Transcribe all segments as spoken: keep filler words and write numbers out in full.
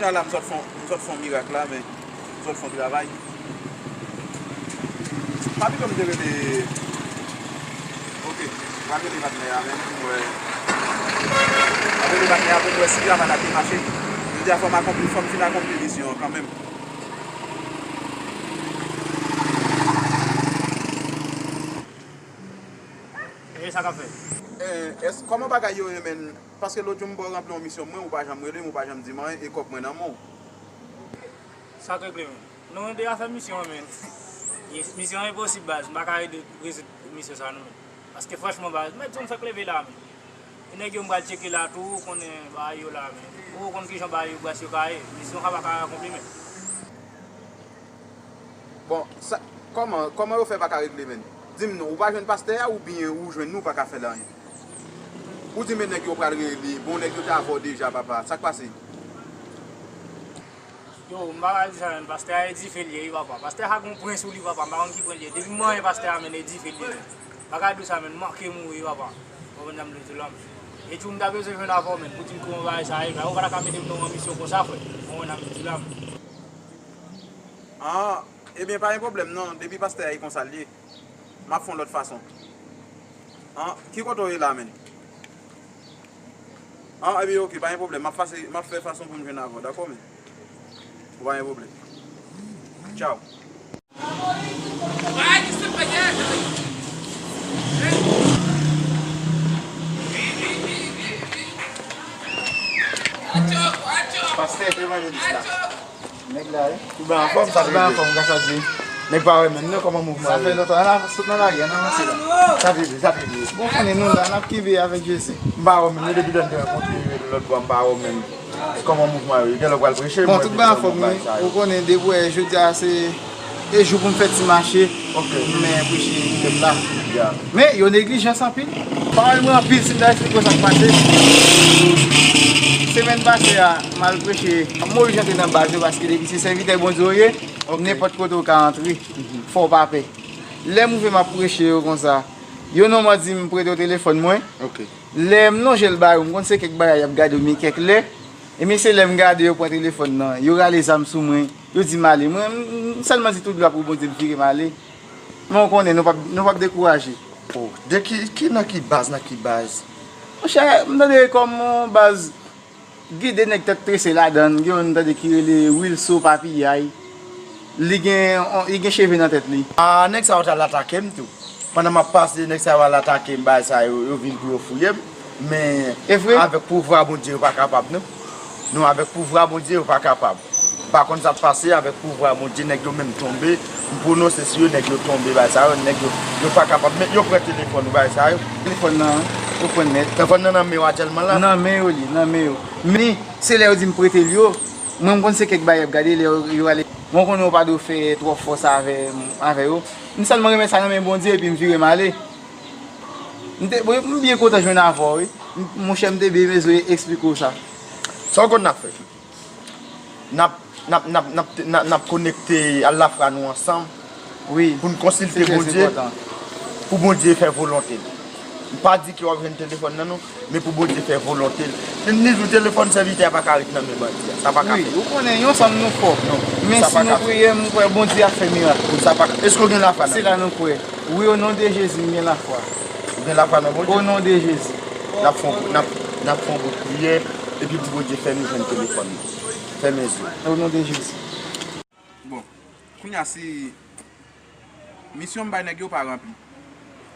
La, m sot fè, m sot fè yon mirak la, men m sot fè yon travay. Pa pito m te rele. Ok, m pral rele patnè a, men m wè. M ap rele patnè a pou m wè si travay la te mache. Jodi a, fò m akonpli, fò m fin akonpli misyon an kanmenm. E sa k ap fèt? Eh, es, kòman bagay yo ye, menn? Paske lòt jou m ba w ranpli yon misyon mwen, ou pa janm rele m, ou pa janm di m anyen, e kòb mwen nan men w. Sa k regle, menn? Non, de afè misyon an, menn. Ye, misyon an enposib, baz. M pa ka ede rezoud misyon sa, non, menn. Paske franchman, baz, mèt di w m fèk leve la, menn. E nèg yo m pral tcheke la tou, ou konnen bagay yo la, menn. Ou konn kijan bagay yo baz yo ka ye. Misyon sa pa ka akonpli, menn. Bon, sa, kòman, kòman yo fè pa ka regle, menn? Di m non, ou pa jwenn pastè a oubyen ou jwenn li, ou pa ka fè l anyen? Ou di men nèg yo pral rele li, bon, nèg yo te avè w deja, papa. Sa k pase? Yo, m pa ka di sa, menn. Pastè a e dife l ye, wi, papa. Pastè a gon pwen sou li, papa. M pa konn ki pwen l ye. Depi m manyen pastè a, menn, e dife l ye, menn. M pa ka di w sa, menn. M manke mouri, papa. Ou konprann sa m vle di w la, menn? E di w m ta bezwen jwenn avè w, menn, pou di m kòman bagay sa ye, frè. Ou pa ta ka mete m nan yon misyon konsa, frè. Ou konprann sa m vle di w la, menn? Ah, ebyen, pa gen pwoblèm, non. Depi pastè a e konsa l ye. M ap fè yon lòt fason. An, ki kote w ye la, menn? An, ebyen, ok, pa gen pwoblèm. M ap fase, m ap fè fason pou m jwenn avè w, dakò, menn? Ou pa gen pwoblèm. Tchaw. Pastè, evanjelis la. Nèg la, wi. Ou byen anfòm, sa vle di? Ou byen anfòm, grasa Dye. Nèg pa wè menm, non, kòman mouvman yo ye? Sa fè lontan, ann sot nan lari, ann avanse la. Sa vle di, sa vle di. Bon, konnen nou la, n ap kenbe avèk Jezi. M pa wè menm, nou depi lè n te rankontre lòt bò, m pa wè menm. Kòman mouvman yo ye? Gen lè w pral preche, bon, tout byen anfòm, wi. Ou konnen, depi w wè, jodi a se, e jou pou m fè ti mache, men preche pèp la. Men, yo neglijans anpil. Pawòl mwen anpil, si m ta esplike w sa k pase. Semèn pase a, m al preche. M oblije antre nan baz yo paske depi se sèvitè Bondye w ye, nenpòt kote w ka antre. Fò w pa pè. Lè m rive m ap preche yo konsa, yo nonm an di m prete w telefòn mwen. Lè m lonje l ba yo, m konn se kèk bagay y ap gade oubyen kèk lè. Ebyen se lè m gade yo pran telefòn nan, yo rale zam sou mwen, yo di m ale. Mwen, m, m sèlman di tout glwa pou Bondye, m vire m ale. Men w konnen, nou p ap, nou p ap dekouraje. Oh, de ki, ki, nan ki baz, nan ki baz? Monchè, m tande kòm yon baz, gen de nèg tèt trese ladan l, gen youn m tande ki rele Wilso Papiyay. Li gen, li gen cheve nan tèt li. Ah, nèg sa yo t al atake m tou. Pandan m ap pase, nèg sa yo al atake m, bagay sa yo, yo vin pou yo fouye m. Men, avèk pouvwa Bondye, yo pa kapab, non. Non, avèk pouvwa Bondye, yo pa kapab. M pa konn sa k pase, avèk pouvwa Bondye, nèg yo menm tonbe. M pwononse sou yo, nèg yo tonbe, bagay sa yo, nèg yo, yo pa kapab. Men yo pran telefòn ou, bagay sa yo. Telefòn nan, yo pran nèt. Telefòn nan nan men yo aktyèlman la? Nan men yo li, nan men yo. Men, se lè yo di m prete l yo, mwen m konn se kèk bagay y ap gade, lè yo, yo ale. Mwen konnen yo pa dwe fè twò fòs avè, avè yo. M sèlman renmen sa nan men Bondye, epi m vire m ale. M te, m byen kontan jwenn avè w, wi. M, monchè, m te byen bezwen eksplike w sa. Sa w konn n ap fè? N ap, n ap, n ap, n ap, n ap, n ap konekte al lafwa nou ansanm, wi, pou n konsilte Bondye, pou Bondye fè volonte l. M pa di ke w ap jwenn telefòn nan, non, men pou Bondye fè volonte l. Ni jou telefòn sèvitè a pa ka ret nan men bandi a. Sa pa ka fèt. Wi, ou konnen, yon ansanm nou fò. Men si nou priye, m kwè Bondye ap fè mirak. Sa pa ka. Èske w gen lafwa nan Bondye? Se la nou kwè. Wi, o non de Jezi, m gen lafwa. Ou gen lafwa nan Bondye? O non de Jezi. N ap fè yon, n ap, n ap fè yon bout priyè, epi pou Bondye fè nou jwenn telefòn nan. Fèmen zye w. O non de Jezi. Bon, kounye a si misyon m bay nèg yo pa ranpli,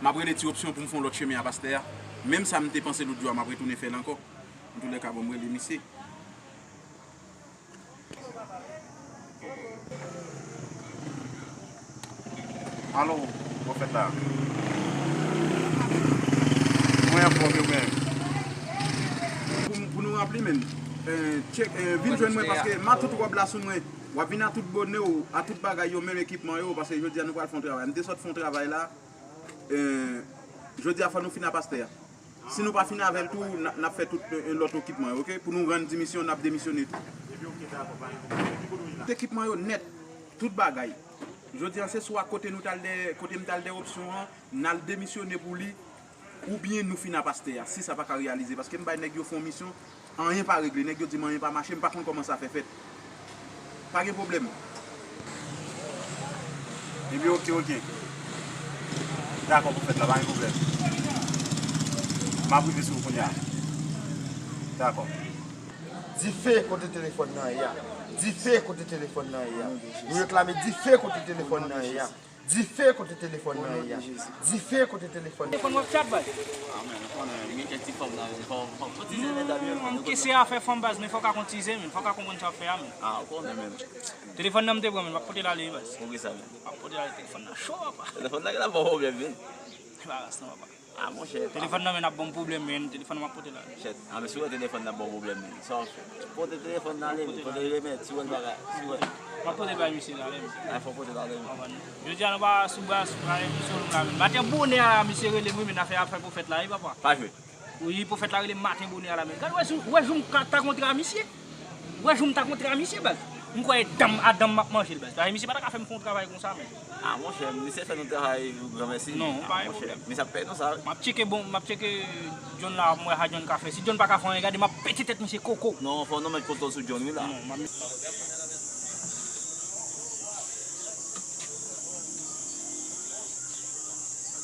m ap rele ti opsyon pou m fè yon lòt chemen a pastè a. Menm sa m te panse lòt jou a, m ap retounen fè l ankò. Antoulèka, bon, m rele misye. Alo, pwofèt la. Mwen anfòm, yo, men. Pou, pou nou ranpli, men. Eh, tchèk, eh, vin jwenn mwen paske m a tout wòb la sou mwen. W ap vin a tout bonè w, a tout bagay yo, menm ekipman yo, paske jodi a nou pral fè yon travay. M te sot fè yon travay la. Eh, jodi a fò nou fin a pastè a. Si nou pa fin avè l tou, n a, n ap fè tout, eh, lòt ekipman yo, ok? Pou nou rann dimisyon, n ap demisyone tou. Tout ekipman yo nèt, tout bagay. Jodi a se swa kote nou t al dèyè, kote m t al dèyè opsyon an, n al demisyone pou li, oubyen nou fin a pastè a, si sa pa ka reyalize. Paske m bay nèg yo fè yon misyon, Anyen pa regle, nèg yo di m anyen pa mache, m pa konn kòman sa fè fèt. Pa gen pwoblèm. Ebyen, oke, oke. Dakò, pou fèt la, pa gen pwoblèm. M ap rive sou ou kounye a. Dakò. Dife kote telefòn nan ye a. Dife kote telefòn nan ye a. Nou reklame dife kote telefòn nan ye a. Dife kote telefòn nan ye a. Dife kote telefòn nan. Telefòn w ap chat, baz. Ah, men, ou konnen, m gen kèk ti fanm nan, fò, fò, fò ti zèlè dam yo, men, non, kese afè fanm, baz, men fò w ka konn ti zen, men fò w ka konprann sa w ap fè a, men. Ah, ou konnen, men. Telefòn nan m te pran, men, m ap pote l ale, baz. Poukisa, men? M ap pote l ale, telefòn nan cho, apa. Telefòn nan gen la bon pwoblèm, men. E pa ras, non, apa. Ah, monchè. Telefòn nan, men, ap ban m pwoblèm, men. Telefòn nan, m ap pote l ale. Shit. Ah, men si w wè telefòn nan ap ban w pwoblèm, men, sa w ap fè? Pote telefòn nan ale, men. Pote remèt, si w wè l bagay, si w wè. M ap pote bay misye la, men. Ah, fò w pote l ale, men. Konprann? Jodi a, nou pa sou bra, sou bra, sou nou la, men. Maten bonè a la, misye rele m, wi, men afè, afè pwofèt la, wi, papa. Pa jwe. Wi, pwofèt la rele m maten bonè a la, men. Gad, wè jou, wè jou m ka, ta kontre a misye. Wè jou m ta kontre a misye, baz. M kwè e dan m, a dan m m ap manje l, baz. Paske misye pa ta ka fè m fè yon travay konsa, men. Ah, monchè, misye fè nou travay, granmèsi. Non, pa gen pwoblèm. Misye ap peye nou sa, wi. M ap tcheke bon, m ap tcheke John la, m wè sa John ka fè. Si John pa ka fè anyen, gade, m ap pete tèt misye koko. Non, fò nou met kontwòl sou John, wi, la. Non, m ap met.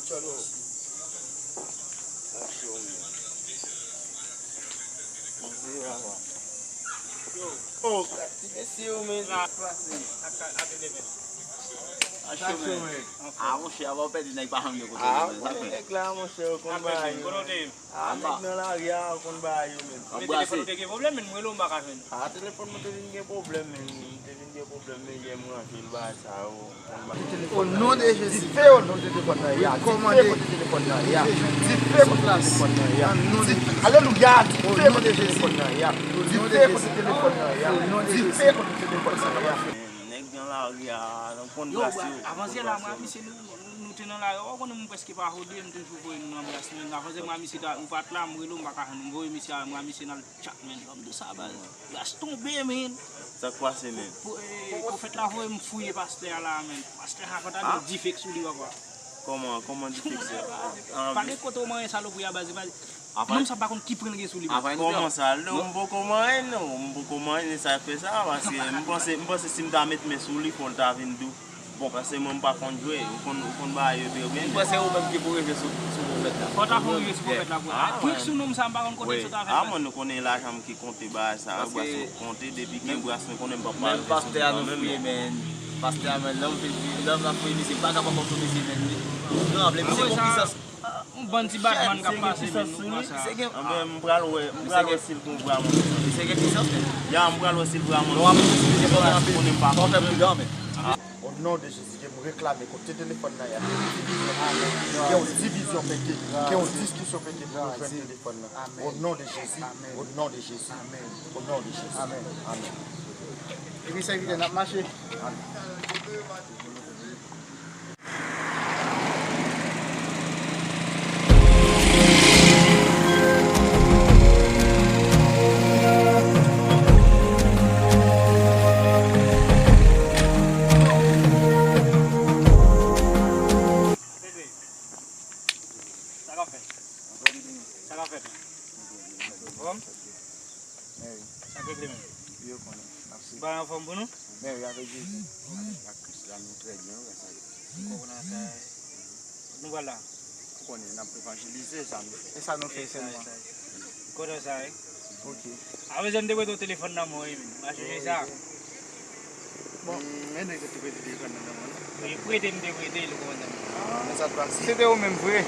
Tchòlo. Yo. Oh, ti mesye yo, men. Sa pase. Ap, ap ede, men. A cho, men. A, monchè, avan w pèdi nèg pa janm gen kote. A, ou konnen nèg la, monchè, ou konn bagay yo. Kote w te ye? A, nèg nan lari a, ou konn bagay yo, men. Ap brase. Telefòn ou te gen pwoblèm, men, m rele w, m pa ka jwenn ou. A, telefòn mwen te vin gen pwoblèm, men. Te vin gen pwoblèm, men yè m ranse l, bagay sa yo. O non de Jezi. Dife o non de telefòn nan ya. Dife kote telefòn nan ya. Dife kote telefòn nan ya. Alelouya. Dife kote telefòn nan ya. Dife kote telefòn nan ya. Dife kote telefòn nan ya. Nèg nan lari a, nou konn brase yo. Yo, avantyè la, mwen ak misye, nou, nou, nou te nan lari a. Ou konnen mwen prèske pa rode, m toujou voye nou nan bras mwen. Avantyè mwen ak misye, ou pa t la, m rele w, m pa ka jwenn ou. M voye misye, mwen ak misye nan chat, men, lòm de sa, baz. Bras tonbe, men. Sa k pase, men? Pwo-, eh, pwofèt la voye m fouye pastè a la, men. Pastè a konn ta gen dife k sou li, papa. Kòman, kòman dife k sou li? Pa gen kote w manyen salopri a, baz. Nonm sa pa konn ki pwen l gen sou li, baz. Kòman sa? Non, m poko manyen, non. M poko manyen, sa fè sa, paske m panse, m panse si m ta met men sou li, fò l ta vin dou. Bon, paske mwen m pa konn jwe, ou konn, ou konn bagay yo trè byen. M panse ou menm ki pou rive sou, sou pwofèt la. Fò w ta fon rive sou pwofèt la pou wè. Trik sou nonm sa, m pa konn kote l sot avè l. A, mwen, nou konnen lajan m ki konte bagay sa, bras mwen konte, depi gen bras mwen konnen m p ap pa rive sou li kanmenm. Menm pastè a nou fouye, men. Pastè a, men, lè m fouye, lè m ap fouye misye, m pa kapab ap sou misye, men. Li tranble, misye gon pisans. Yon bann ti batman k ap pase, men, nou pran sa. Anben, m pral wè, m pral wè si l gon vrèman. Misye gen pisans, men. Ya, m pral wè si l vrèman. Lè w ap sou misye, fò w gen anpil, fò w fè pridan, men. O non de Jezi, ke m reklame kote telefòn nan ye a, ke yon divizyon pete, ke yon divizyon pete, ke yon diskisyon pete pou nou jwenn telefòn nan. O non de Jezi, o non de Jezi, o non de Jezi. Amèn. Epi sèvitè, n ap mache. Amèn. Sa k ap fèt? Sa k ap fèt? Anfòm? Sa k regle menm? Yo konnen. Bagay anfòm pou nou? Mèri avèk Jezi. Avèk Kris la, nou trè byen, wi, sa. Ou konprann sa? Nou pral la. Ou konnen, n ap evanjelize, sa nou fè. E sa nou fè, e sa, sèlman. E sa. Kontan sa, wi. Ok. A, bezwen m te prete w telefòn nan mwen, wi, men. M a chèche sa. Bon, men nèg yo te prete telefòn nan mwen, non? Wi, prete m te prete l, ou konprann sa. Ah, men sa t pase. Se te ou menm vre.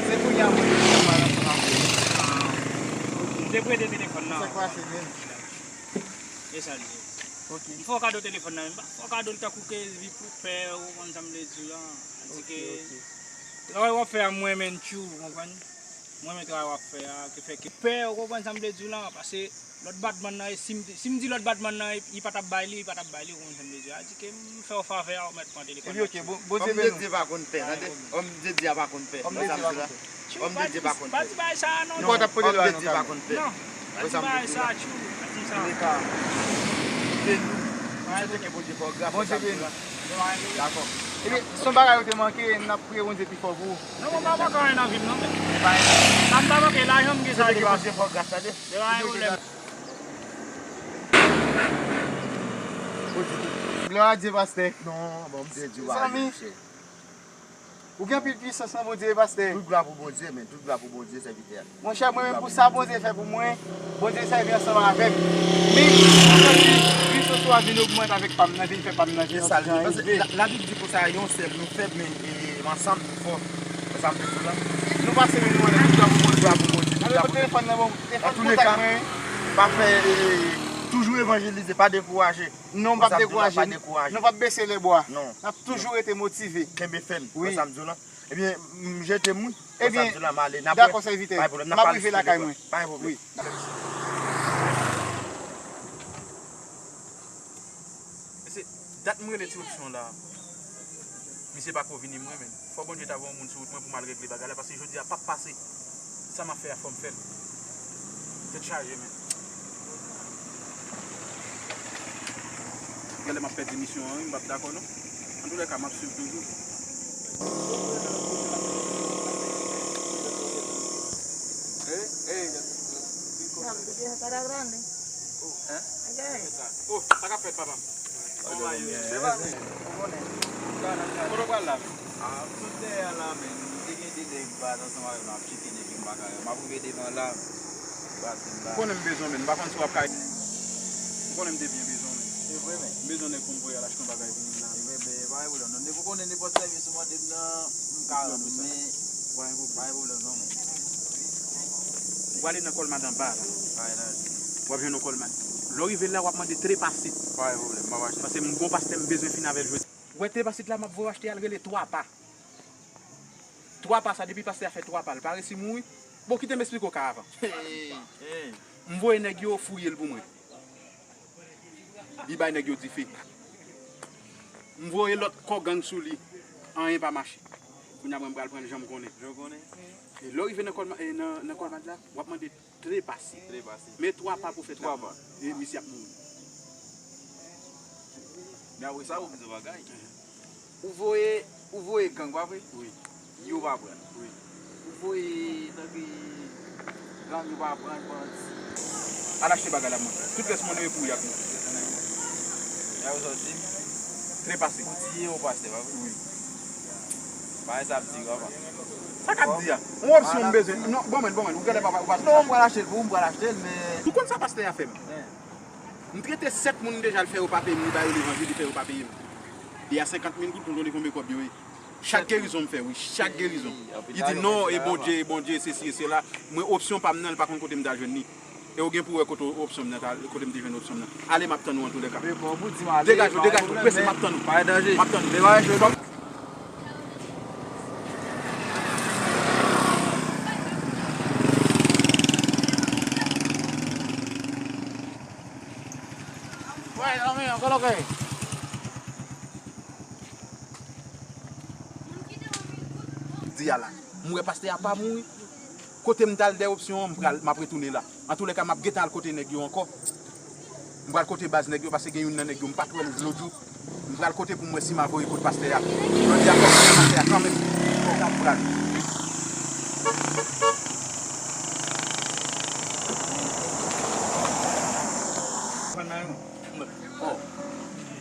Se kounye a mwen te pran ansanm avè w. M te prete telefòn nan. Sa k pase menm? E sa l ye. Ok. M fè w kado telefòn nan, men m pa fè w kado l tankou ke li pou pè, ou konprann sa m vle di w lan. Di ke travay w ap fè a, m renmen l tjou, ou konprann? M renmen travay w ap fè a, ki fè ke pè, ou konprann sa m vle di w lan, paske lòt batman nan, si m, si m di lòt batman nan, li pa t ap bay li, li pa t ap bay li, ou konprann sa m vle di w. A di ke m fè w favè a, ou mèt pran telefòn nan. Epi ok, bon, Bondye beni w. Òm de Dye pa konn pè, tande? Òm de Dye pa konn pè. Òm de Dye pa konn pè. Òm de Dye pa konn pè. Pa di bagay sa a non. Non, pa di bagay sa a, tjou. Pa di sa. Beni w. M swete ke Bondye fè w gras. Bondye beni w. Dakò. Ebyen, se yon bagay ou te manke, n ap priye Bondye pi fò pou ou. Non, mwen pa manke anyen nan vi m, non, men. Sa m pa manke, lajan m gen sa deja. Bondye fè w gras, tande. Se pa yon pwoblèm. Glwa a Dye, pastè. Non, bon, Bondye di w. Mezanmi. Ou gen anpil pwisans nan Bondye, pastè. Tout glwa pou Bondye, men. Tout glwa pou Bondye, sèvitè. Monchè, mwen menm pou sa Bondye fè pou mwen, Bondye sèvi ansanm avè m. Men, mwen santi pwisans ou a vin ogmante avèk pa m nan, vin fè pa m nan vin yon ti jan elve. Labib di konsa, yon sèl nou fèb, men e, ansanm nou fò. Se sa m vle di w la. Nou pase men nou anlè, tout glwa pou Bondye. Tout glwa pou Bondye. Telefòn nan bon, telefòn kontak mwen. Pa fè, e, toujou evanjelize, pa dekouraje. Non, m p ap dekouraje. Nou p ap bese lebwa. Non. N ap toujou rete motive. Kenbe fèm. Wi. Wè sa m di w la? Ebyen, m jete m wi. Ebyen, dakò, sèvitè. M ap rive lakay mwen. Pa gen pwoblèm. Wi. Mesye, dat m rele ti opsyon la. Misye pako vini, mwen menm. Fò Bondye ta voye yon moun sou wout mwen pou m al regle bagay la, paske jodi a p ap pase. Sa m ap fè a, fò m fè l. Tèt chaje, men. Genlè m ap pèdi misyon an, wi, m p ap dakò, non. Antoulèka, m ap swiv toujou. Hey, hey. Hein? Oh, sa k ap fèt, papa m? Kòman yo ye? Ou konnen. Kote w pral la menm? Ah, m sot dèyè a la menm. M te gen de nèg m pa t ansanm avè m, m ap tcheke nèg yo, m pa ka wè. M ap rive devan la. Ou konnen m bezwen w menm. M pa konn si w ap ka. Ou konnen m te byen bezwen w menm. Se vre, men. M bezwen nèg pou m voye al achte yon bagay pou moun la. Se vre, men pa gen pwoblèm non. Depi w konnen nenpòt sèvis ou mande m nan, m ka rann ou, men pa gen pwoblèm non, men. Ou prale nan Kòlmad anba la. W ap jwenn yon Kòlmad. Lè w rive la, w ap mande Trepasit. Pa gen pwoblèm, m ap achte. Paske m gon pastè m bezwen fin avè l jodi. Ou wè Trepasit la, m ap voye w achte a, l rele Twa Pa. Twa Pa sa, depi pastè a fè twa pa, l pa resi mouri. Bon, kite m esplike w ka avan. M voye nèg yo fouye l pou mwen. Li bay nèg yo dife. M voye lòt kò gang sou li. Anyen pa mache. Kounye a mwen m pral pran l jan m konnen. Jan w konnen. E lè w rive nan Kòlma-, e nan, nan Kòlmad la, w ap mande Trepase. Trepase. Men twa pa pou fèt la. Twa pa. E misye ap mouri. Men apre sa, ou bliye bagay. Ou voye, ou voye gang, pa vre? Wi. Yo pa pran. Wi. Ou voye tanke gang yo pa pran, bandi. Al achte bagay la, mwen. Tout rès mwen yo e pou y ap mouri. Sa yo sòti? Trepase. Ou tiye yon pastè, pa vre? Wi. Bagay sa ap di, papa. Sa k ap di a? Yon opsyon m bezwen. Non, bon, men, bon, men, ou genlè pa, ou pa. Non, m pral achte l pou ou, m pral achte l, men. Ou konn sa pastè a fè m? Men. M trete sèt moun deja, l fè yo pa peye m, li ba yo levanjil, li fè yo pa peye m. Li a senkant mil goud, ou konnen konbyen kòb yo ye. Chak gerizon m fè, wi, chak gerizon. Li di non, e Bondye, e Bondye, sesi e sela. Mwen, opsyon pa m nan, li pa konn kote m ta jwenn li. E ou gen pou wè kote opsyon m nan, ta, kote m te jwenn opsyon m nan. Ale, m ap tann ou antoulèka. Degaj ou, degaj ou, prese, m ap tann ou. M ap tann ou. Di a la. M wè pastè a pa mouri. Kote m t al dèyè opsyon an, m pral, m ap retounen la. Antoulèka, m ap gentan al kote nèg yo ankò. M pral kote baz nèg yo, paske gen youn nan nèg yo, m pa t wè l lòt jou. M pral kote pou m wè si m a voye kot pastè a. Jodi a, fòk m wè pastè a kanmenm. Fòk m pral.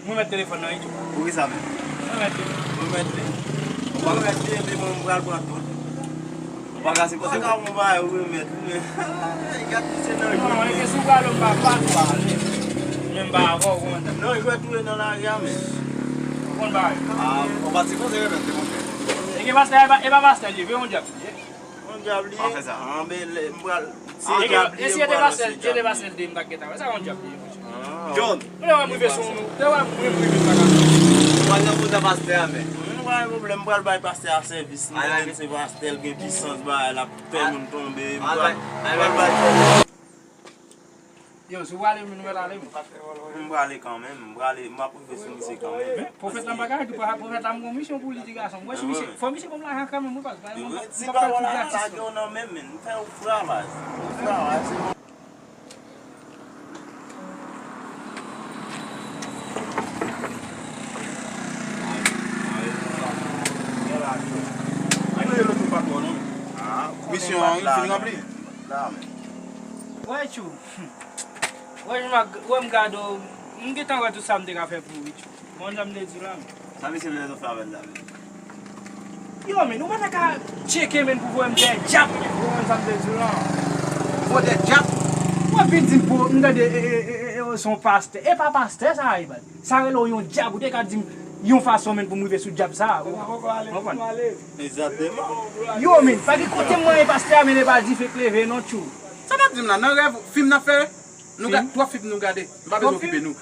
Mwen mèt telefòn nan wi tou. Poukisa menm? Mwen mèt li. Ou mèt li? Ou pa mèt li, epi mwen, mwen pral pran tout. Ou pa ka sipoze. Ou pa ka mwen ba ou remèt li, men. Gad misye nan jwèt. Non, e ke si w pral ou pa pa pale. Men m pa avè w, ou konn. Non, jwèt ou ye nan lari a, men. Ou konn bagay. Ah, ou pa sipoze remèt li, monchè. E ke pastè, e pa, e pa pastè li ye, vre yon djab li ye. Yon djab li ye. Pa fè sa. Ah, men lè, m pral, si e djab li ye, e si e te pastè, si e te pastè, m t ap gentan wè sa yon djab li ye, monchè. John. Ou lè wè m rive sou nou, lè wè m rive sou nou. Ou pa nan bouda pastè a, men. Mwen, nou pa gen pwoblèm, m pral bay pastè a sèvis, li menm se pastè, l gen pisans, bagay, l ap fè moun tonbe, m pral, m pral bay. Yo, si w ale, m vin wè l ale, men. M prale kanmenm, m prale, m ap rive sou misye kanmenm. Pwofèt la pa ka tou, pwofèt la m gon misyon pou li, ti gason. Mwen, si misye, fò misye ban m lajan kanmenm, wi, paske m p ap fè l pou gratis, non. Si pa wè la, lage w nan men m, men, m fè w travay. Ou travay, se bon. Misyon an, wi, fin ranpli. Wè, tchou. Wè, m ag-, wè, m gade w, m gentan wè tout sa m te ka fè pou ou, wi, tchou. Bon, jan m te di w la, men. Sa mesye vle nou fè avè l la, men? Yo, men, ou pa ta ka tcheke, men, pou voye m dèyè dyab, men, ou konprann sa m te di w la? Voye dèyè dyab? W ap vin di m pou, m tande, e, e, e, e, e, se yon pastè. E pa pastè sa a, e bal. Sa rele w yon dyab, ou te ka di m yon fason, men, pou m rive sou dyab sa a, ou konprann? Egzakteman. Yo, men, pa gen kote m wè pastè a, men, e pa dife k leve, non, tchou. Sa w ap di m la, nan rèv, fim n ap fè? Nou gade twòp fim nou gade. M pa bezwen okipe nou.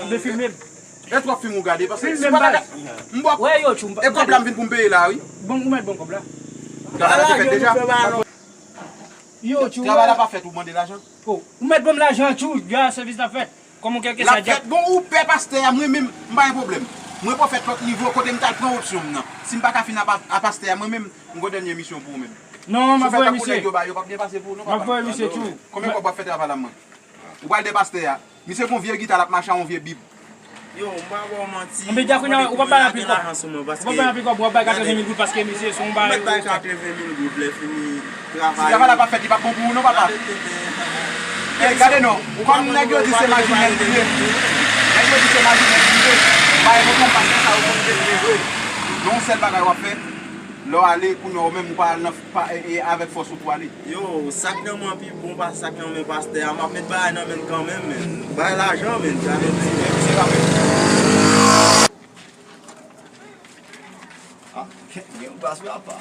Anben filme m. E twòp fim ou gade, paske si pa ta gade, m bò. Wè yo, tchou, m pa. E kòb la m vin pou m peye la, wi. Bon, ou mèt ban m kòb la. Travay la te fèt deja. Yo, tchou. Travay la pa fèt, ou mande lajan. Oh, ou mèt ban m lajan, tchou, ya sèvis la fèt. Kòman kèlkeswa dyab. Bon, ou pè pastè a, mwen menm, m pa gen pwoblèm. Mwen pwofèt lòt nivo, kote m t al pran opsyon m nan. Si m pa ka fin a pa-, a pastè a, mwen menm, m gon dènye misyon pou ou menm. Non, m ap voye misye. Yo pa byen pase pou ou, non, papa. M ap voye misye, tchou. Konbyen kòb w ap fè travay la, mwen? Ou pral de pastè a. Misye gon vye gita, l ap mache a yon vye bib. Yo, m pa ba w manti. Anben, dyakonya, ou p ap bay anpil kòb. Ou p ap bay anpil kòb, w ap bay katreven mil goud paske misye se yon bagay. Ou mèt bay katreven mil goud lè fini travay. Si travay la pa fèt, li p ap bon pou ou non, papa. E, gade non, kòm nèg yo di se majinèl li ye. Nèg yo di se majinèl li ye. Bay bon non, paske sa yo konn vre vre. Yon sèl bagay w ap fè. Lè w ale, kounye a ou menm ou pa al nan, pa, e, e, avèk fòs ou pou ale. Yo, sa k nan men pi bon pase sa k nan men pastè a, m ap met bagay nan men l kanmenm, men. Bay lajan, men, sa vle di. Ah, gen yon plas la pa.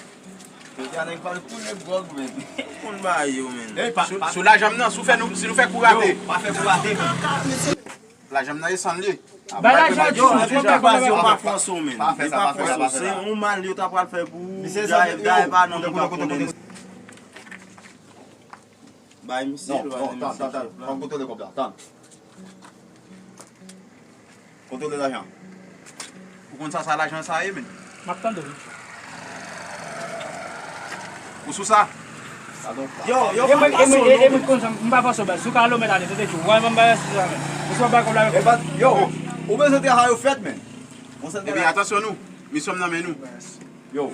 Jodi a nèg pral koule gwòg, men. Ou konn bagay yo, men. Sou, sou lajan m nan, si w fè nou, si nou fè kou rate. Yo, pa fè kou rate, men. Lajan m nan e san l ye. Bay lajan, yo, yo pa fòse w, men. Pa fè sa, pa fè sa, pa fè sa. Se yon mal yo ta pral fè pou ou. Misye, sa, yo, pa nan men pa konnen. Bay misye, non, non, tann, tann, tann. Fò m kontwole kòb la, tann. Kontwole lajan. Ou konn sa, sa lajan sa ye, men? M ap tande w. Ou sou sa? Yo, yo, e mwen, e mwen, e, e mwen konn sa, m pa fòse w, baz. Si w ka ale, w mèt ale, tande, tchou. Wè, ban m bagay sou sa, men. Ou sou bagay kòb la, yo, ou bezwen travay ou fèt, men. Ebyen, atansyon nou. Misyon m nan men nou. Yo.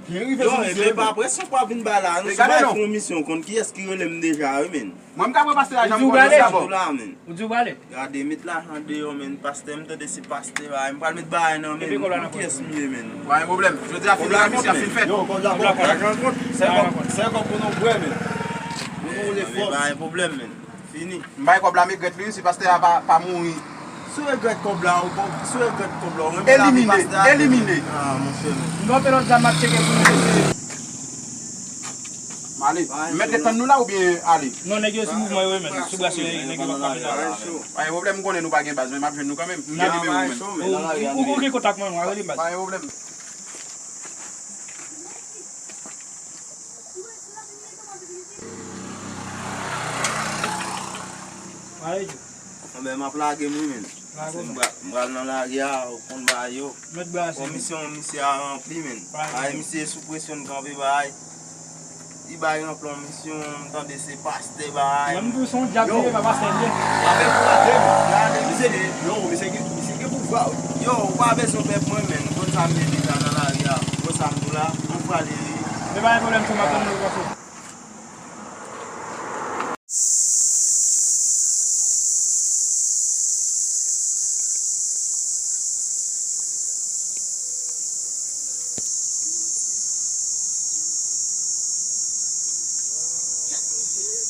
Byen rive sou misye. Yo, ebyen, pa presyon pou ap vin bay la. Nou sou bay fè yon misyon, konn kiyès ki rele m deja, wi, men. Mwen, m ka pran pastè a, jan m konnen sa bon. Ou di w prale? Ou di w prale? Gade, met lajan deyò, men, pastè, m tande se pastè, bagay. M pral met bagay nan men. Epi kòb la nan kont. Kiyès m ye, men? Pa gen pwoblèm. Jodi a, fini la, misye a fin fèt. Yo, kòb la, kòb la. Lajan kont. Se kòb, se kòb pou nou bwè, men. Pou nou lefòs. Pa gen pwoblèm, men. Fini. M bay kòb la, m regrèt li, si pastè a pa, pa mouri. Si w regrèt kòb la, ou bon, si w regrèt kòb la, ou renmen lavi pastè a. Elimine, elimine. Ah, monchè, men. M kanpe lòt zam, m ap tcheke pou nou. M ale. M mèt ret tann nou la oubyen ale? Non, nèg yo sou mouvman yo, men. Sou brase, nèg yo pa kanpe la. Pa gen pwoblèm, m konnen nou pa gen baz, men m ap jwenn nou kanmenm. M gen nimewo w, men. Ou, ou gen kontak mwen, ou rele m, baz. Pa gen pwoblèm. Anben, m ap lage m wi, men. Paske m pral, m pral nan lari a, ou konn bagay yo. Fò misyon misye a ranpli, men. Bagay misye sou presyon, l kanpe bagay. Li bay ranpli yon misyon, m tande se pastè bagay. Mwen, m di w se yon dyab li ye, pa pastè li ye. Afè pou pastè, men. Gade misye. Yo, misye gen, misye gen pouvwa, wi. Yo, ou pa bezwen pè pou mwen, men. Ou konn sa m ye deja nan lari a. Ou konn sa m di w la. Mwen prale wi. Men pa gen pwoblèm, tchou, m ap tann nou, pase.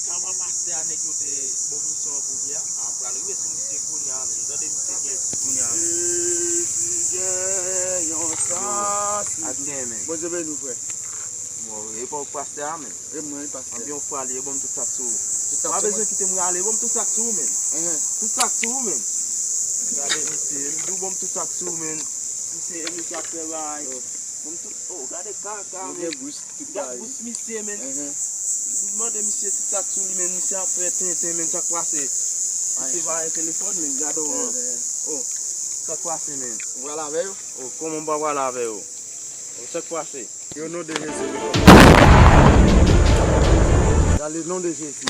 Kama pastè a nèg yo te bon misyon an pou li a, a pral rive sou misye kounye a, men. Tande misye gen kounye a, men. Jezi gen yon sans. Ak gen, men. Bondye beni w, frè. Bon, e pa w pastè a, men. E mwen, pastè. Anbyen w pral ye, ban m tout sa k sou ou. Tout sa k sou mwen. Pa bezwen kite m rale, ban m tout sa k sou ou, men. Enhen. Tout sa k sou ou, men. Gade misye, m di w ban m tout sa k sou ou, men. Misye, e misye ap fè bagay. Yo. Ban m tout, oh, gade kaka, men. Yo gen bous, tout bagay. Gade bous misye, men. Enhen. M mande misye tout sa k sou li, men. Misye ap fè tenten, men. Sa k pase? Misye pa gen telefòn, men. Gade w, an. Oh, sa k pase, men? Ou pral avè yo? Oh, kòman m pa pral avè yo? Oh, sa k pase? Yo non de Jezi. Dans le nom de Jésus.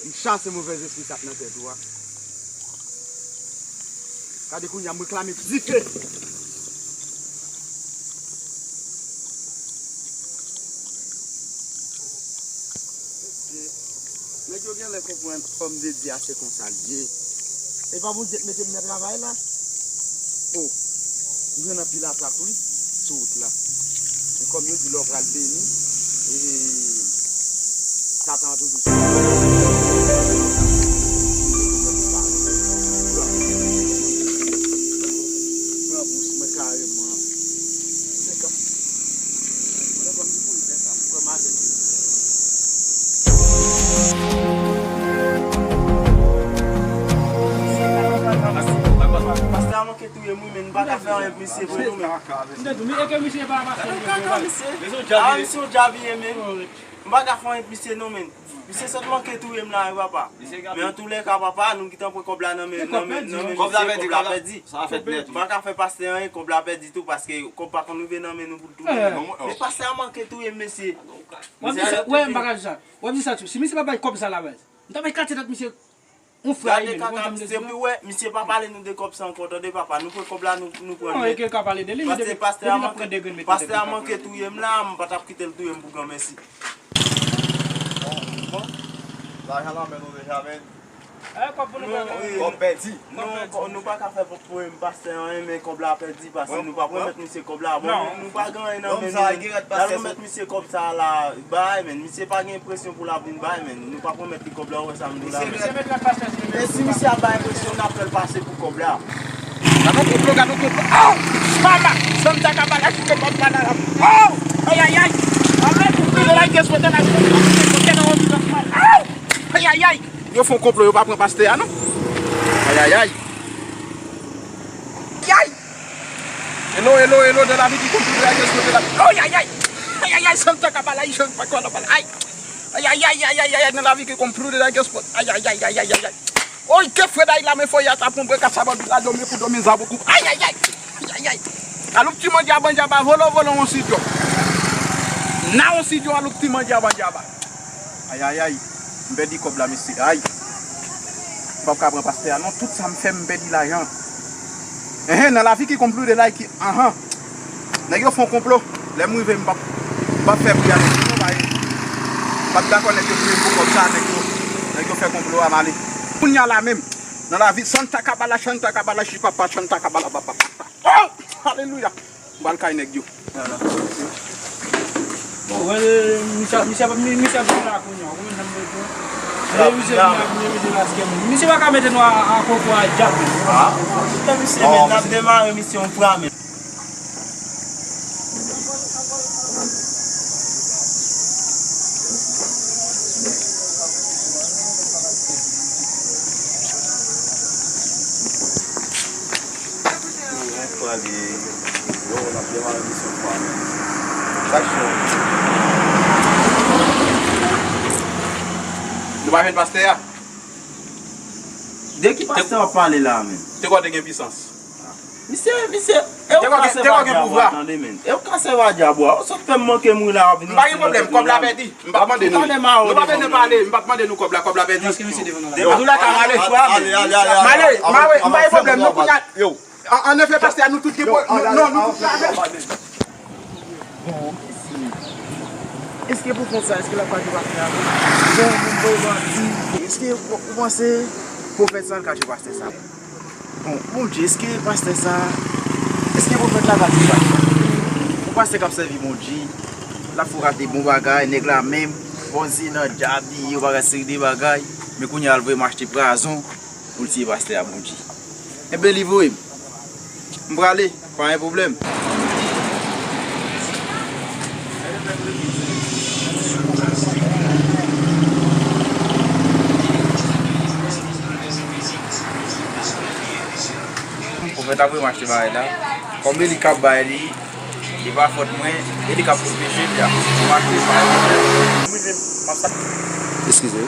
M chase movè espri sa k nan tèt ou a. Gade kounye a, m reklame dife. Nèg yo genlè konprann fòm de Dye a se konsa l ye. E pa Bondye k mete m nan travay la? O, m jwenn anpil atak wi sou wout la. E kòm yo di lè w pral beni, e Satan an toujou sou pran bous mwen kareman. Se ka. Mwen kòm di pou li fè sa, m kwè m avèk li. Pastè a manke touye m wi, men m pa ka fè anyen pou misye vre non, men. M te di w, men e ke misye pa pastè li ye, men. Ah, misye yon djab li ye, men. M pa ka fè anyen pou misye non, men. Misye sot manke touye m la wi, papa. Men antoulèka, papa, nou gentan pran kòb la nan men, nan men, nan men misye, kòb la pèdi, kòb la pèdi. Sa fèt nèt. M pa ka fè pastè anyen, kòb la pèdi tou, paske kòb pa konn rive nan men nou pou l touye. Men pastè a manke touye m, mesye. W ap di sa, wè, m pa ka di sa. W ap di sa tou. Si misye pa bay kòb sa la, baz, m ta bay kate tèt misye. On frè a gade kaka, misye, epi wè, misye pa pale nou de kòb sa ankò, tande papa, nou pran kòb la, nou, nou pran nèt. Non, e ke l ka pale de li, men depi, depi l ap pran de grenn, mete tèt li, pastè a manke touye m la, m pa t ap kite l touye m pou granmèsi. Bon, bon. Lajan nan men nou deja, men. Eh, kòb pou nou pran. Kòb pèdi. Non, nou pa ka fè pou, pou pastè anyen, men kòb la pèdi, paske nou pa pwomèt misye kòb la. Bon, nou, nou pa gen anyen nan men nou, men n al remèt misye kòb sa la, bay, men misye pa gen presyon pou l ap vin bay, men nou pa pwomèt li kòb la, ou wè sa m di w la, men. E si misye ap bay presyon, n ap fè l pase pou kòb la. Gade yon konplo, gade yon konplo. Aw! Mama! Santa Kabala, ki te bat banana. Aw! Ayayay! Amen! Pou privilèj de sote la, aw! Ayayay! Yo fè yon konplo, yo pa pran pastè a, non. Ayayay. Ayay. Hello, hello, hello, dans la vie qui compte plus de la guerre, de la. Oh, ayayay. Ayayay, Santa Kabala, Santa Kabala. Ay. Ayayay, ayayay, ayay, dans la vie qui compte plus de la guerre, sport. Ayayay, ayayay, ayay. Oy, ke fred ay la, men foye a ta pran bwe kat sa bòbi la, domi pou domi, zaboukoup. Ayayay. Ayayay. Aloup ti mandya bandya ba, volo, volo, on sidyo. Na on sidyo, aloup ti mandya bandya ba. Ayayay, m pèdi kòb la, mesye. Ay. M p ap ka pran pastè a, non. Tout sa m fè, m pèdi lajan. Enhen, dans la vie qui compte plus de la guerre, anhan. Nèg yo fè yon konplo. Lè m rive, m p ap, m p ap fè pri a, non, pa e. M p ap dakò nèg yo touye m pou kòb sa, nèg yo. Nèg yo fè konplo a, m ale. Kounye a la menm, dans la vie, Santa Kabala, Santa Kabala, chipapa, Santa Kabala, papa. Oh! Alelouya! M pral kay nèg yo. Bon. Wè, misye, misye, misye ap vin la kounye a. Konbyen tan m bezwen? Lè misye vin la, misye mete maske moun. Misye pa ka mete nou a, a koko a dyab. Ah. Tout tan misye, men, n ap demare misye yon fwa, men. Yon fwa li ye. Yo, n ap demare misyon fwa, men. Sa cho. Nou pa jwenn pastè a? De ki pastè w ap pale la, men? Te kwè w te gen pisans. Misye, misye, e ou ka sèvi a dyab ou a, tande, men. E ou ka sèvi a dyab ou a. Ou sot fè m manke m ri la, w ap vin. M pa gen pwoblèm, kòb la pèdi. M p ap mande nou. Nou pa bezwen pale, m p ap mande nou kòb la, kòb la pèdi. Depi tou lè ka m ale, m ale, m pa gen pwoblèm, nou kounye a. Yo. An, annefè, pastè a, nou tout gen pwoblèm. Non, nou tout la avè l. Bon, èske, èske pwofèt sa, èske l ap kache pastè a tou? Bon, bon, bon, bon, di, èske ou, ou panse pwofèt sa l kache pastè sa? Bon, Bondye, èske pastè sa, èske pwofèt la kache pastè? Yon pastè k ap sèvi Bondye, l ap fè w rate bon bagay, nèg la menm, Bondye nan dyab li ye, yon bagay seri de bagay, men kounye a l voye m achte pwazon pou l tiye pastè a, Bondye. Enben, li voye m. M prale, pa gen pwoblèm. Pwofèt la voye m achte bagay la. Kòm e li k ap bay li, e pa fòt mwen, e li k ap pwoteje li a. M achte bagay la. Eskize.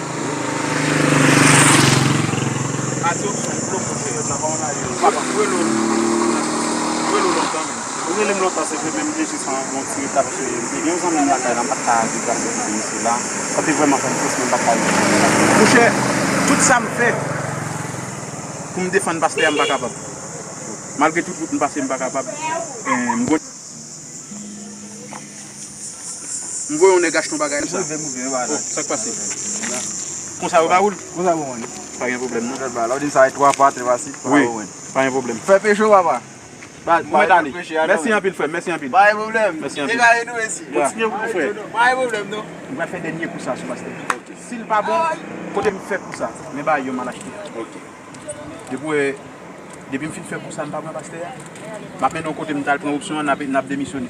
Ou rele m lontan, men. Ou rele m lontan, se vre, men m te jis an, yon ti reta, paske m te gen yon zanmi m lakay la, m pa t ka deplase kite misye la. Sa te vrèman fè m tris, men m pa t ka deplase. Monchè, tout sa m fè pou m defann pastè a, m pa kapab. Malgre tout wout m pase, m pa kapab. Eh, m gon-, m voye yon nèg achte yon bagay konsa. Oh, sa k pase? Konsa yo ba ou l? Konsa bon, wi. Pa gen pwoblèm, non. Lòt ba, lè w di sa, e twa pa, trè pa sis, konsa bon, wi. Pa gen pwoblèm. Fè peche w, papa. Ba, ou mèt ale. Mèsi anpil, frè m, mèsi anpil. Pa gen pwoblèm. Mèsi anpil. Te ka ede w esi. Kontinye pou ou, frè. Pa gen pwoblèm, non. M pral fè dènye kou sa sou pastè. Si l pa bon, kote m fè kou sa, men ba yon mal achte. Ok. Depi, depi m fin fè kou sa, m pa pran pastè a. M ap mennen w kote m t al pran opsyon an, n ap, n ap demisyone.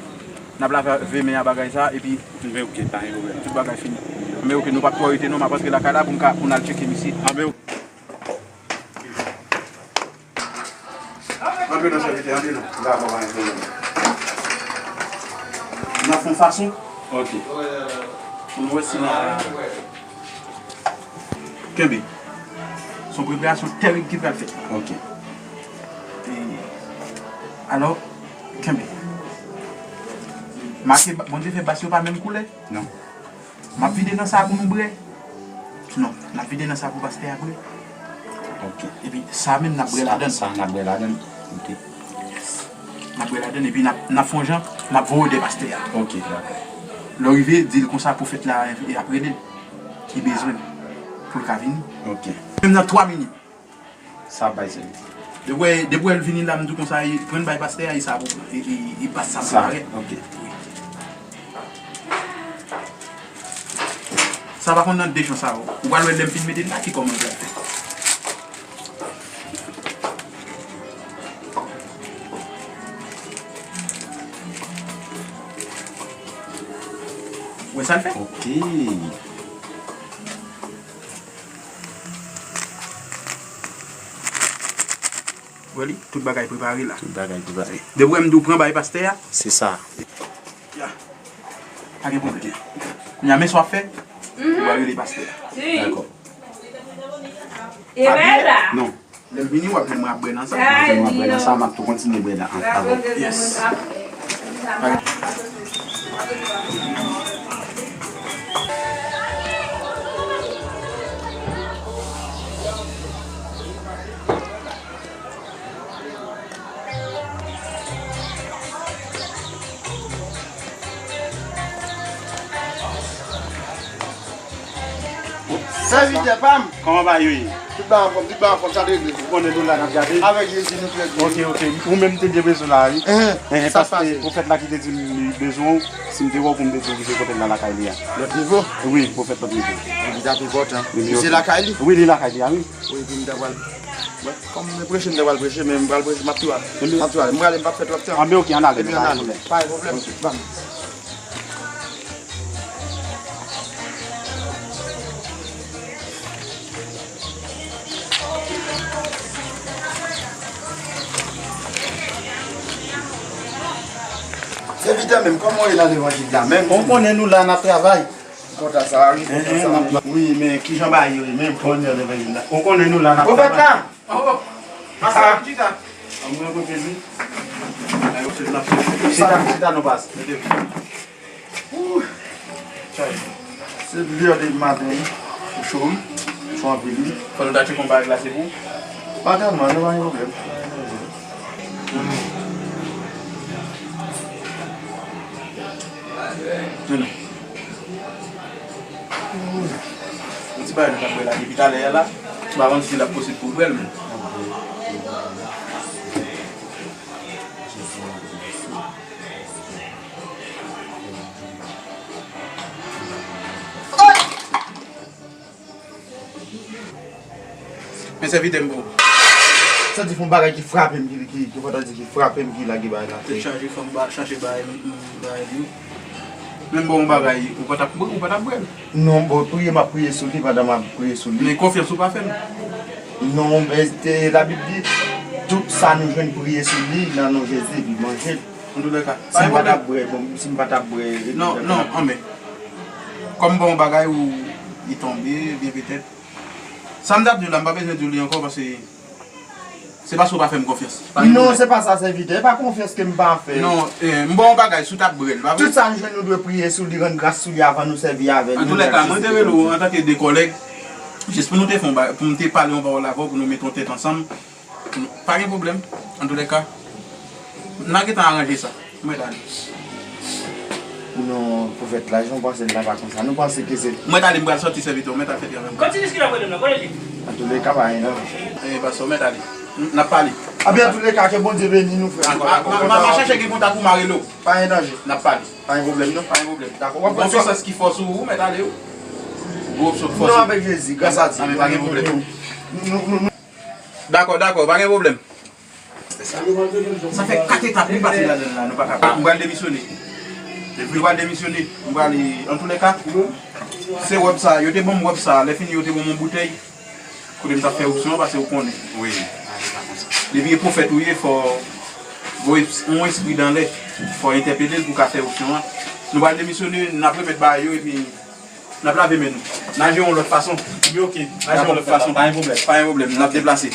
N ap lave men a bagay sa, epi. Men ok, pa gen pwoblèm. Tout bagay fini. Men ok, nou p ap twò rete non, m ap antre lakay la pou m ka, pou n al tcheke misye. Antre non, sèvitè, antre non. Dakò, pa gen pwoblèm. N ap fè yon fason. Ok. Pou nou wè si n a Kenbe. Se yon preparasyon tèrib ki pral fèt. Ok. E, alò, kenbe. Make, Bondye fè bas yo pa menm koulè. Non. M ap vide nan sa pou nou bwè. Non, n ap vide nan sa pou pastè a bwè. Ok. Epi sa menm n ap bwè ladan l. Sa n ap bwè ladan l. Ok. N ap bwè ladan l epi n ap, n ap fè yon jan, n ap voye de pastè a. Ok, dakò. Lè w rive, di l konsa pwofèt la ap rele l. Ki bezwen l pou l ka vini. Ok. Menm nan twa minit. Sa ap bay sèvis. Depi w wè, depi w wè l vini la, m di w konsa, e, pran l bay pastè a, e sa pou, e, e, e bas sa pou parèt. Ok. Wi. Sa pa konn nan de jan sa yo. Ou pral wè lè m fin mete l la ki kòman l pral fè. Ou wè sa l fè? Ok. Wè li, tout bagay prepare la. Tout bagay prepare. Depi w wè m di w pran bay pastè a. Se sa. Ya. Pa gen pwoblèm. Kounye a, men sa w ap fè? Ou va rele pastè a. Dakò. E pa bliye. Non. Lè m vini, w ap jwenn mwen ap bwè nan sa. W ap jwenn mwen ap bwè nan sa, m ap tou kontinye bwè nan an avè w. Yes. Sèvitè pa m. Kòman bagay yo ye? Tout bagay anfòm, tout bagay anfòm, sa te regle. Ou konnen nou la n ap gade. Avèk Jezi nou trè byen. Ok, ok. Ou menm te gen bezwen la, wi. Enhen, sa k pase? Paske pwofèt la ki te di m li bezwen w, si m te wè w pou m te di w rive kote l la lakay li a. Lòt nivo? Wi, pwofèt lòt nivo. Li t ap enpòtan. Li se lakay li? Wi, li lakay li a, wi. Wi, epi m ta pral, bon, kòm mwen preche, m ta pral preche, men m pral preche, m ap tou ale. M ap tou ale. M prale, m p ap fè twòp tan. Anben, ok, ann ale, pa gen pwoblèm. Pa gen pwoblèm. Ban m. Sèvitè menm, kòman w ye nan levanjil la menm? Ou konnen nou la n ap travay. M kontan sa, wi, m kontan sa. Wi, men kijan bagay yo ye menm? Ou konnen nou la n ap travay. Pwofèt la! Oh, oh. Pase la, chita. Mwen kote li. Chita, chita, nou pase. Mete. Ouh. Chay. Se lè de maten, wi. Ou cho, wi. Cho anpil, wi. Fò nou ta tcheke yon bagay glase pou ou? Pa tèlman, non, pa gen pwoblèm. Non, non. Yon ti bagay nou t ap bwè la depi talè a la. M pa konn si l ap posib pou w bwè l, men. Men sèvitè m pou ou. Santi fon bagay ki frape m, ki, ki, ki fò ta di ki frape m, ki lage bagay la. Te chaje fò m ba, chaje bagay, m, m, bagay li. Men m ba w yon bagay, ou pa t ap, ou pa t ap bwè l. Non, bon, priye, m ap priye sou li pandan m ap priye sou li. Men konfyans ou pa fè l. Non, men te, Labib di, tout sa nou jwenn priye sou li, nan non Jezi, li manje l. Antoulèka, si m pa t ap bwè, bon, si m pa t ap bwè. Non, non, anben. Kòm bon bagay ou li tonbe, byen petèt. Sa m t ap di w la, m pa bezwen di w li ankò, paske se paske w pa fè m konfyans. Non, se pa sa, sèvitè. E pa konfyans ke m pa fè. Non, eh, m ba w yon bagay, si w t ap bwè l, pa vre? Tout sa nou jwenn, nou dwe priye sou li, rann gras sou li avan nou sèvi avè l. Antoulèka, mwen te rele w antanke de kòlèg, jis pou nou te fè yon bagay, pou m te pale yon pawòl avè w, pou nou mete yon tèt ansanm. Pa gen pwoblèm. Antoulèka, n a gentan aranje sa. Mwen ale. Non, pwofèt la, jan w panse l la pa konsa. Nou panse ke se Mwen ale, m pral sòti sèvitè, ou mèt al fè travay mwen. Kote Jiski la voye m nan? Kote li? Antouleka, pa gen danje. E pastè, ou mèt ale. N ap pale. Anben, antouleka, ke Bondye beni nou, frè. M a chache gen kontak ou, m a rele w. Pa gen danje. N ap pale. Pa gen pwoblèm, non. Pa gen pwoblèm. Dakò, w ap Bon, pisans ki fòs ou, ou mèt ale. Gwo opsyon ki fòs Non, ou. Avèk Jezi, gras a Dye. Anben, pa gen pwoblèm. Nou, nou, nou, Dakò, dakò, pa gen pwoblèm. Sa fè kat etap li pase ladan l la, nou pa ka. M pral demisyone. Depi m pral demisyone, m pral, antouleka, se wòb sa, yo te ban m wòb sa, lè fini yo te ban m yon boutèy. Kote m t ap fè opsyon an, paske ou konnen. Wi. Depi e pwofèt ou ye, fò yon espri dan lè, fò entèpele l pou ka fè opsyon an. Nou pral demisyone, n ap remèt bagay yo, epi n ap lave men nou. N a jere yon lòt fason. Yo, ok. N a jere yon lòt fason. Pa gen pwoblèm. Pa gen pwoblèm, n ap deplase.